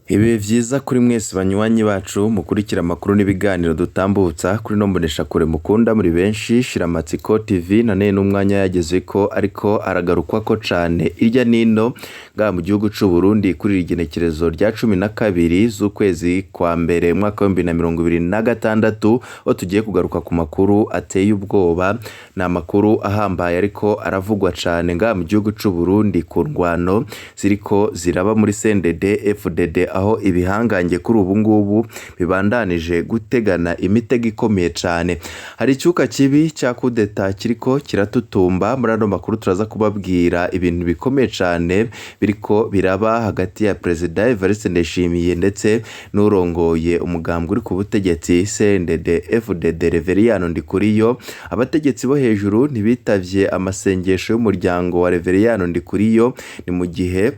Ibihe vyiza kuri mwese banywanyi bacu mukurikira amakuru n'ibiganiro dutambutsa kuri ino mboneshakure mukunda muri benshi. Shiramatsiko TV none n'umwanya yagezeko ariko aragarukwako cane irya nino ngaha mu gihugu c'u Burundi kuri iri genekerezo rya 12 z'ukwezi kwa mbere umwaka w'2026, aho tugiye kugaruka ku makuru ateye ubwoba. Ni amakuru ahambaye ariko aravugwa cane ngaha mu gihugu c'u Burundi ku ndwano ziriko ziraba muri CNDD FDD, aho ibihangange kuri ubu ngubu bibandanije gutegana imitego ikomeye cane. Hari icuka kibi ca kudeta kiriko kiratutumba. Muri ano makuru turaza kubabwira ibintu bikomeye cane biriko biraba hagati ya Perezida Evariste Ndayishimiye ndetse n'urongoye umugambwe uri ku butegetsi CNDD FDD, Reveriyano Ndikuriyo. Abategetsi bo hejuru ntibitavye amasengesho y'umuryango wa Reveriyano Ndikuriyo, ni mu gihe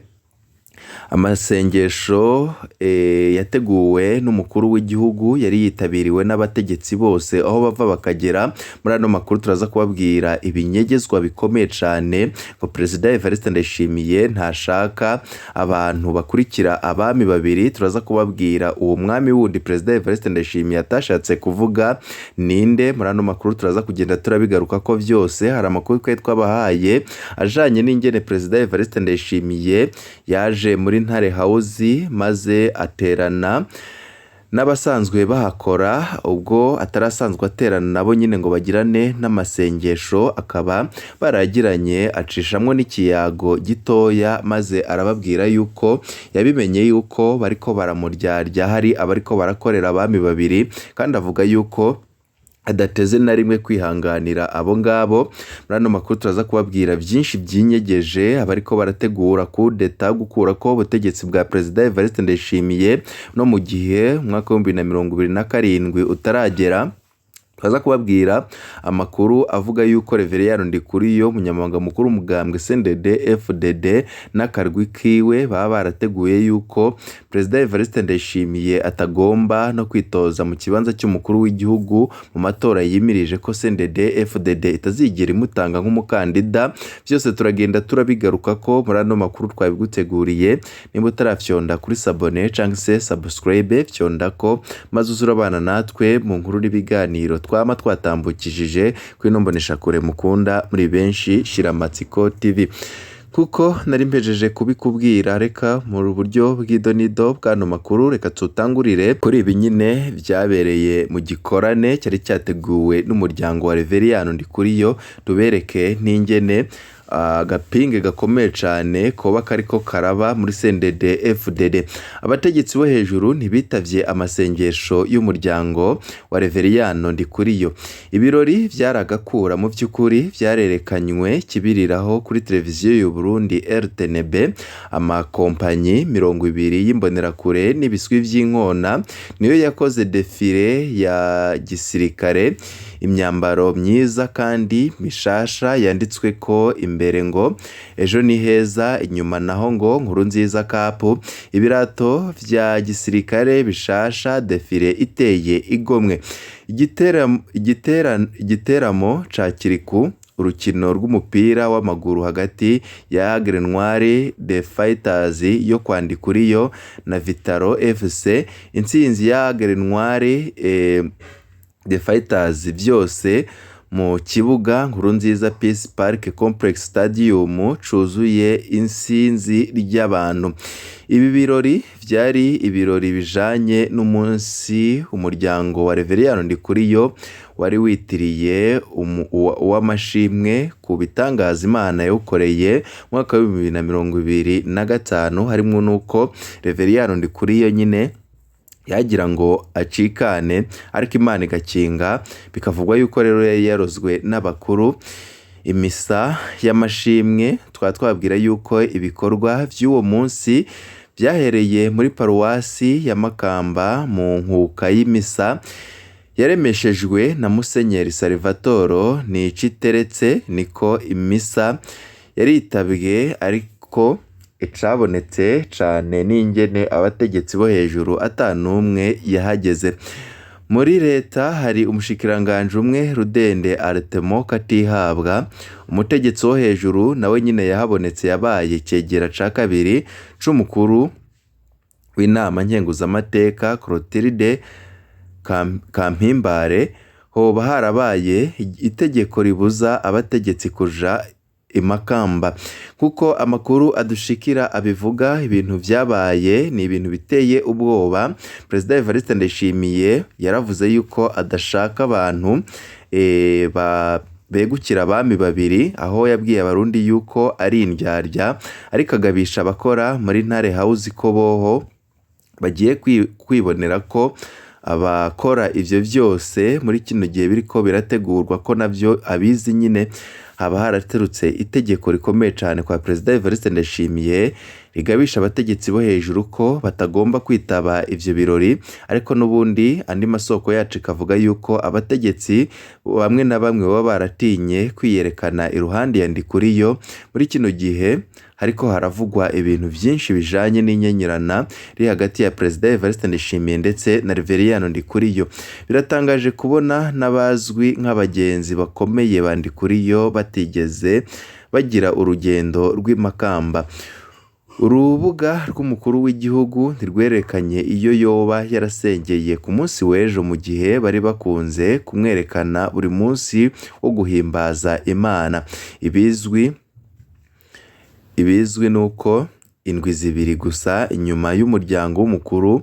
amasengesho yateguwe n'umukuru w'igihugu yari yitabiriwe n'abategetsi bose aho bava bakagera. Muri ano makuru turaza kubabwira ibinyegezwa bikomeye cane ngo Perezida Evariste Ndayishimiye ntashaka abantu bakurikira abami babiri. Turaza kubabwira uwo mwami wundi Perezida Evariste Ndayishimiye atashatse kuvuga ninde. Muri ano makuru turaza kugenda turabigaruka ko vyose. Hari amakuru twari twabahaye ajanye n'ingene Perezida Evariste Ndayishimiye yaje muri Ntare House maze aterana n'abasanzwe bahakora, ubwo atarasanzwe aterana nabo nyine ngo bagirane n'amasengesho, akaba baragiranye acishamwo n'ikiyago gitoya, maze arababwira yuko yabimenye yuko bariko baramuryarya, hari abariko barakorera abami babiri, kandi avuga yuko adateze na rimwe kwihanganira abo ngabo. Muri ano makuru turaza kubabwira byinshi byinyegeje abariko barategura kudeta gukurako ubutegetsi bwa Perezida Evariste Ndayishimiye no mu gihe umwaka w'2027 utaragera. Turaza kubabwira amakuru avuga yuko Reveriyano Ndikuriyo, umunyamabanga mukuru w'umugambwe CNDD FDD, n'akarwi kiwe baba barateguye yuko Perezida Evariste Ndayishimiye atagomba no kwitoza mu kibanza cy'umukuru w'igihugu mu matora yimirije, ko CNDD FDD itazigera imutanga nk'umukandida. Byose turagenda turabigaruka ko muri ano makuru twabiguteguriye. Niba utarafyonda kuri s'abonner cyangwa se subscribe, fyonda ko maze uzurabana natwe mu nkuru n'ibiganiro twama twatambukishije kuri ino mboneshakure mukunda muri benshi, Shiramatsiko TV. Kuko nari mpejeje kubikubwira, reka mu buryo bw'idonido bw'ano makuru reka tutangurire kuri ibi nyine byabereye mu gikorane cyari cyateguwe n'umuryango wa Reveriyano Ndikuriyo, tubereke n'ingene agapinge gakomeye cane koba kariko karaba muri CNDD FDD. Abategetsi bo hejuru ntibitavye amasengesho y'umuryango wa Reveriyano Ndikuriyo. Ibirori vyaragakura mu vy'ukuri vyarerekanywe kibiriraho kuri televiziyo y'u Burundi RTNB. Amakompanyi 20 y'imbonerakure n'ibiswi vy'inkona niyo yakoze défilé ya gisirikare, imyambaro myiza kandi mishasha yanditswe ko imbere ngo "Ejo ni heza", inyuma naho ngo "Nkuru nziza cup", ibirato vya gisirikare bishasha, défilé iteye igomwe. Igiteramo ca Kiriku, urukino rw'umupira w'amaguru hagati ya Aigle Noir the Fighters yo kwa Ndikuriyo na Vitaro FC, intsinzi ya Aigle Noir the Fighters, vyose mu kibuga Nkurunziza Peace Park Complex Stadium cuzuye insinzi ry'abantu. Ibi birori vyari ibirori bijanye n'umunsi umuryango wa Reveriyano Ndikuriyo wari witiriye uw'amashimwe ku bitangaza Imana yawukoreye mu mwaka w'2025, harimwo n'uko Reveriyano Ndikuriyo nyine yagira ngo acikane ariko Imana igakinga, bikavugwa yuko rero yari yarozwe n'abakuru. Imisa y'amashimwe, twaba twabwira yuko ibikorwa vy'uwo munsi vyahereye muri paruwasi ya Makamba mu nkuka y'imisa yaremeshejwe na Musenyeri Salvatore Niciteretse. Niko imisa yaritabwe, ariko icabonetse cane n'ingene abategetsi bo hejuru ata n'umwe yahageze. Muri leta hari umushikiranganji umwe, Rudende Artemo Katihabwa. Umutegetsi wo hejuru nawe nyine yahabonetse yabaye icegera ca kabiri c'umukuru. w'inama nkenguzamateka Clotilde Kampimbare, hoba harabaye itegeko ribuza abategetsi kuja i Makamba. Kuko amakuru adushikira abivuga, ibintu vyabaye ni ibintu biteye ubwoba. Perezida Evariste Ndayishimiye yaravuze yuko adashaka abantu begukira abami babiri, aho yabwiye abarundi yuko ari indyarya, ariko agabisha abakora muri Ntare House ko boho bagiye kwibonera ko abakora ivyo vyose muri kino gihe biriko birategurwa ko navyo abizi nyine. Haba haraterutse itegeko rikomeye cane kwa Perezida Evariste Ndayishimiye rigabisha abategetsi bo hejuru ko batagomba kwitaba ivyo birori, ariko n'ubundi andi masoko yacu ikavuga yuko abategetsi bamwe na bamwe baba baratinye kwiyerekana iruhande ya Ndikuriyo. Muri kino gihe hariko haravugwa ibintu vyinshi bijanye n'inyenyerana riri hagati ya Perezida Evariste Ndayishimiye ndetse na Reveriyano Ndikuriyo. Biratangaje kubona n'abazwi nk'abagenzi bakomeye ba Ndikuriyo batigeze bagira urugendo rw'i Makamba. Urubuga rw'umukuru w'igihugu ntirwerekanye iyo yoba yarasengeye ku munsi w'ejo, mu gihe bari bakunze kumwerekana buri munsi wo guhimbaza Imana. Ibizwi nuko indwi zibiri gusa inyuma y'umuryango w'umukuru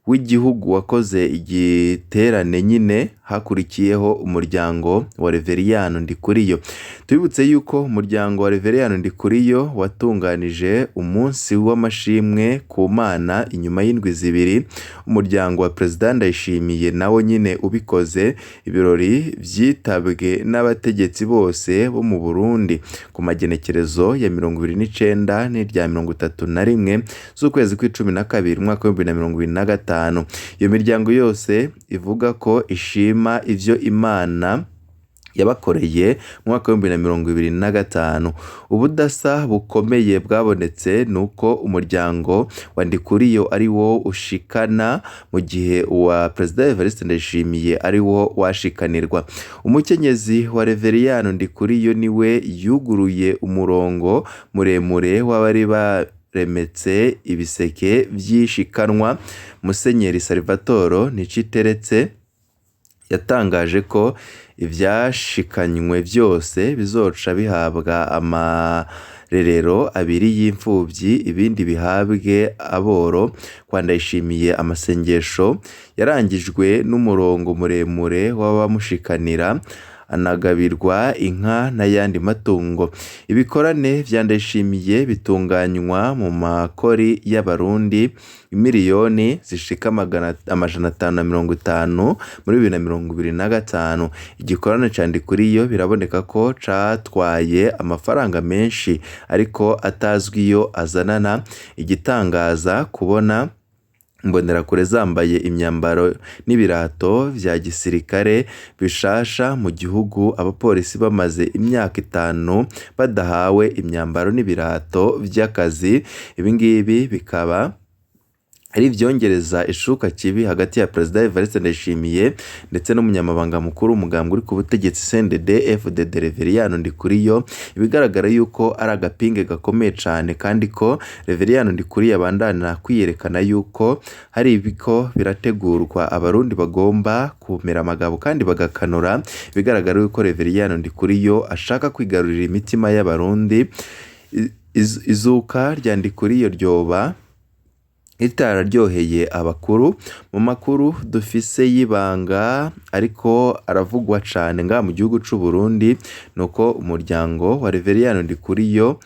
w'igihugu wakoze igiterane nyine, hakurikiyeho umuryango wa Reveriyano Ndikuriyo. Tubibutse yuko umuryango wa Reveriyano Ndikuriyo watunganije umunsi w'amashimwe ku Mana inyuma y'indwi zibiri umuryango wa Perezida Ndayishimiye nawo nyine ubikoze. Ibirori vyitabwe n'abategetsi bose bo mu Burundi ku magenekerezo ya 29 n'irya 31 z'ukwezi kw'icumi na kabiri umwaka w'ibihumbi bibiri na mirongo ibiri na gatanu. Iyo miryango yose ivuga ko ishima ivyo Imana yabakoreye mu mwaka w'ibihumbi bibiri na mirongo ibiri na gatanu. Ubudasa bukomeye bwabonetse nuko umuryango wa Ndikuriyo ari wo ushikana, mu gihe uwa Perezida Evariste Ndayishimiye ari wo washikanirwa. Umukenyezi wa Reveriyano Ndikuriyo niwe yuguruye umurongo muremure w'abari baremetse ibiseke vy'ishikanwa. Musenyeri Salvatore Niciteretse yatangaje ko ivyashikanywe vyose bizoca bihabwa amarerero abiri y'imfuvyi, ibindi bihabwe aboro. Kwa Ndayishimiye amasengesho yarangijwe n'umurongo muremure w'abamushikanira, anagabirwa inka n'ayandi matungo. Ibikorane vya Ndayishimiye bitunganywa mu makori y'abarundi imiliyoni zishika 550 muri 2025. Igikorane ca Ndikuriyo biraboneka ko catwaye amafaranga menshi ariko atazwi iyo azanana. Igitangaza kubona imbonerakure zambaye imyambaro n'ibirato vya gisirikare bishasha mu gihugu, abapolisi bamaze imyaka 5 badahawe imyambaro n'ibirato vy'akazi. Ibingibi bikaba ari ivyongereza icuka kibi hagati ya Perezida Evariste Ndayishimiye ndetse n'umunyamabanga mukuru umugambwe uri ku butegetsi CNDD FDD Reveriyano Ndikuriyo. Ibigaragara yuko ari agapinge gakomeye cane, kandi ko Reveriyano Ndikuriyo abandana kwiyerekana yuko hari ibiko birategurwa, abarundi bagomba kumera amagabo kandi bagakanura. Ibigaragara yuko Reveriyano Ndikuriyo ashaka kwigarurira imitima y'abarundi. Izuka rya Ndikuriyo ryoba ritararyoheye abakuru. Mu makuru dufise y'ibanga ariko aravugwa cane ngaha mu gihugu c'u Burundi nuko umuryango wa Reveriyano Ndikuriyo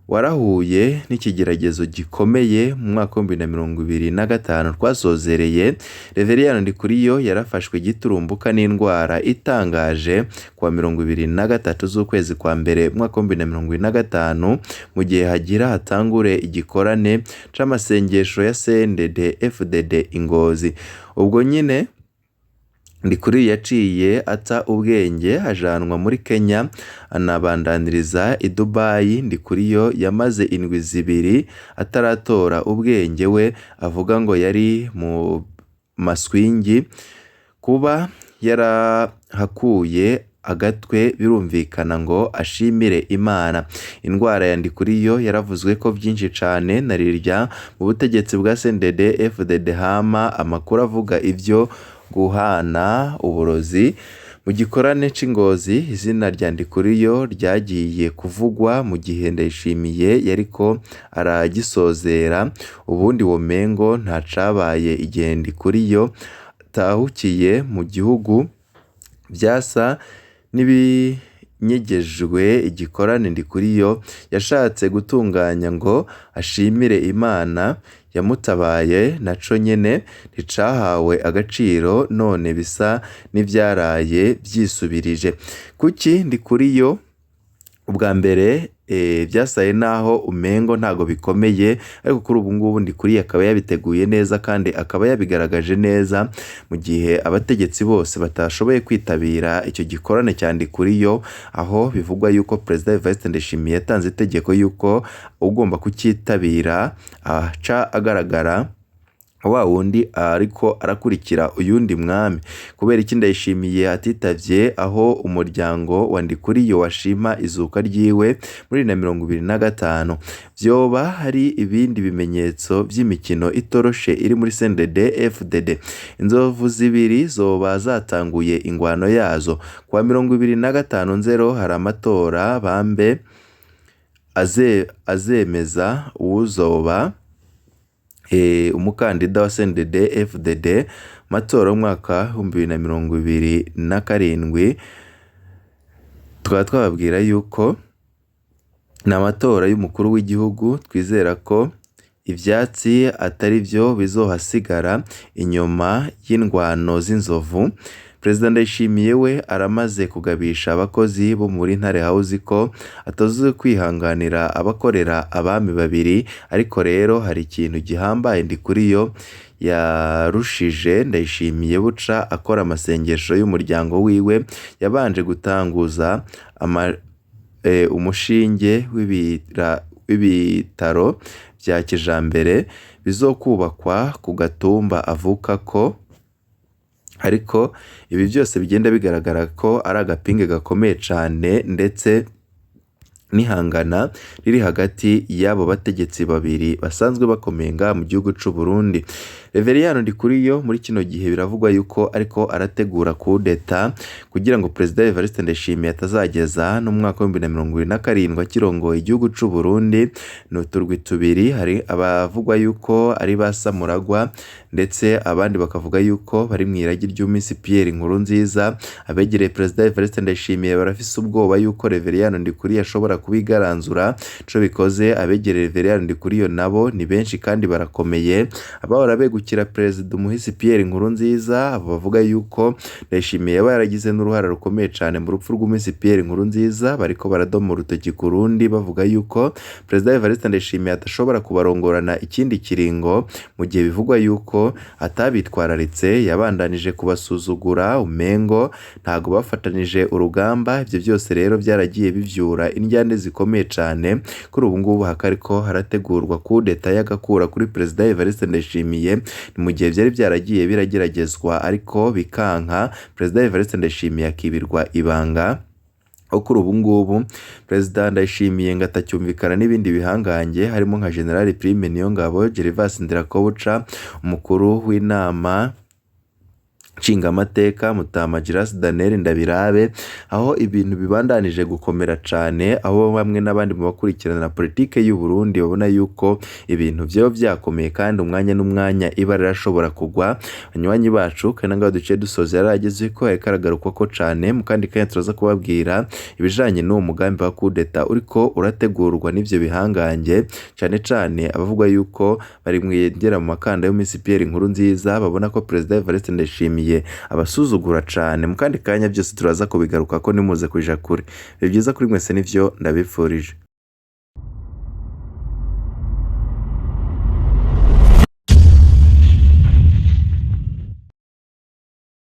warahuye n'ikigeragezo gikomeye mu mwaka w'ibihumbi bibiri na mirongo ibiri na gatanu twasozereye. Reveriyano Ndikuriyo yarafashwe giturumbuka n'indwara itangaje kuwa 23 z'ukwezi kwa mbere umwaka w'ibihumbi bibiri na mirongo ibiri na gatanu, mu gihe hagira hatangure igikorane c'amasengesho ya CNDD FDD i Ngozi. Ubwo nyine Ndikuriyo yaciye ata ubwenge ajanwa muri Kenya, anabandaniriza i Dubai. Ndikuriyo yamaze indwi zibiri ataratora ubwenge, we avuga ngo yari mu maswingi. Kuba yarahakuye agatwe birumvikana ngo ashimire Imana. Indwara ya Ndikuriyo yaravuzwe ko byinshi cane na rirya mu butegetsi bwa CNDD FDD hama amakuru avuga ivyo guhana uburozi. Mu gikorane c'Ingozi izina rya Ndikuriyo ryagiye kuvugwa mu gihe Ndayishimiye yariko aragisozera, ubundi womengo ntacabaye igihe Ndikuriyo atahukiye mu gihugu vyasa n'ibinyegejwe. Igikorane Ndikuriyo yashatse gutunganya ngo ashimire Imana yamutabaye naco nyene nticahawe agaciro, none bisa n'ivyaraye vyisubirije. Kuki Ndikuriyo ubwa mbere vyasaye naho umengo ntago bikomeye, ariko kuri ubu ngubu Ndikuriyo akaba yabiteguye neza kandi akaba yabigaragaje neza, mu gihe abategetsi bose batashoboye kwitabira icyo gikorane cya Ndikuriyo, aho bivugwa yuko Perezida Evariste Ndayishimiye yatanze itegeko yuko ugomba kucyitabira aca agaragara wa wundi ariko arakurikira uyundi mwami. Kubera iki Ndayishimiye atitavye aho umuryango wa Ndikuriyo washima izuka ryiwe muri 2025? Vyoba hari ibindi bimenyetso vy'imikino itoroshe iri muri CNDD FDD. Inzovu zibiri zoba zatanguye ingwano yazo. Kuwa 25 Nzero hari amatora bambe azemeza uwuzoba umukandida wa CNDD FDD matora y'umwaka 2027. Tukaba twababwira yuko ni amatora y'umukuru w'igihugu, twizera ko ivyatsi atari vyo bizohasigara inyuma y'indwano z'inzovu. Perezida Ndayishimiye we aramaze kugabisha abakozi bo muri Ntare House ko atazoza kwihanganira abakorera abami babiri, ariko rero hari ikintu gihambaye Ndikuriyo yarushije Ndayishimiye buca akora amasengesho y'umuryango wiwe. Yabanje gutanguza umushinge w'ibitaro vya kijambere bizokubakwa ku gatumba avukako, ariko ibi byose bigenda bigaragara ko ari agapinge gakomeye cane ndetse n'ihangana riri hagati y'abo bategetsi babiri basanzwe bakomeye ngaha mu gihugu c'u Burundi. Reveriyano Ndikuriyo muri kino gihe biravugwa yuko ariko arategura kudeta kugira ngo Perezida Evariste Ndayishimiye atazageza n'umwaka wa 2027 akirongoye igihugu c'u Burundi. Ni uturwi tubiri, hari abavugwa yuko ari ba Samuragwa ndetse abandi bakavuga yuko bari mw'iragi ry'umisi Pierre Nkurunziza. Abegereye Perezida Evariste Ndayishimiye barafise ubwoba yuko Reveriyano Ndikuriyo ashobora kubigaranzura. Ico bikoze abegereye Reveriyano Ndikuriyo nabo ni benshi kandi barakomeye. Abahora begukira Perezida umuhisi Pierre Nkurunziza, abo bavuga yuko Ndayishimiye yaba yaragize n'uruhara rukomeye cane mu rupfu rw'umuhisi Pierre Nkurunziza, bariko baradoma urutoki ku rundi bavuga yuko Perezida Evariste Ndayishimiye adashobora kubarongorana ikindi kiringo, mu gihe bivugwa yuko atabitwararitse, yabandanije kubasuzugura umengo ntago bafatanije urugamba. Ivyo byose rero byaragiye bivyura indyane zikomeye cane. Kuri ubu ngubu hakariko harategurwa kudeta y'agakura kuri Perezida Evariste Ndayishimiye, ni mu gihe vyari byaragiye birageragezwa ariko bikanka, Perezida Evariste Ndayishimiye akibirwa ibanga. Aho kuri ubu ngubu Perezida Ndayishimiye ngo atacyumvikana n'ibindi bihangange harimo nka General Prime Niyongabo, Gervas Ndirakobuca, umukuru w'inama nshingamateka Mutama Giras Daniel Ndabirabe, aho ibintu bibandanije gukomera cane, aho bamwe n'abandi mu bakurikirana politike y'u Burundi babona yuko ibintu vyoba vyakomeye kandi umwanya n'umwanya ibara rirashobora kugwa. Banywanyi bacu kandi ngaho duciye dusoza yarageze ko yariko aragarukwa ko cane. Mu kandi kanya turaza kubabwira ibijanye n'uwo mugambi wa kudeta uriko urategurwa n'ivyo bihangange, cane cane abavuga yuko bari mwegera mu makanda y'umisi Pierre Nkurunziza, babona ko Perezida Evariste Ndayishimiye abasuzugura cane. Mu kandi kanya byose turaza kubigaruka ko nimuze kuja kure. Bibe byiza kuri mwese nivyo ndabifurije.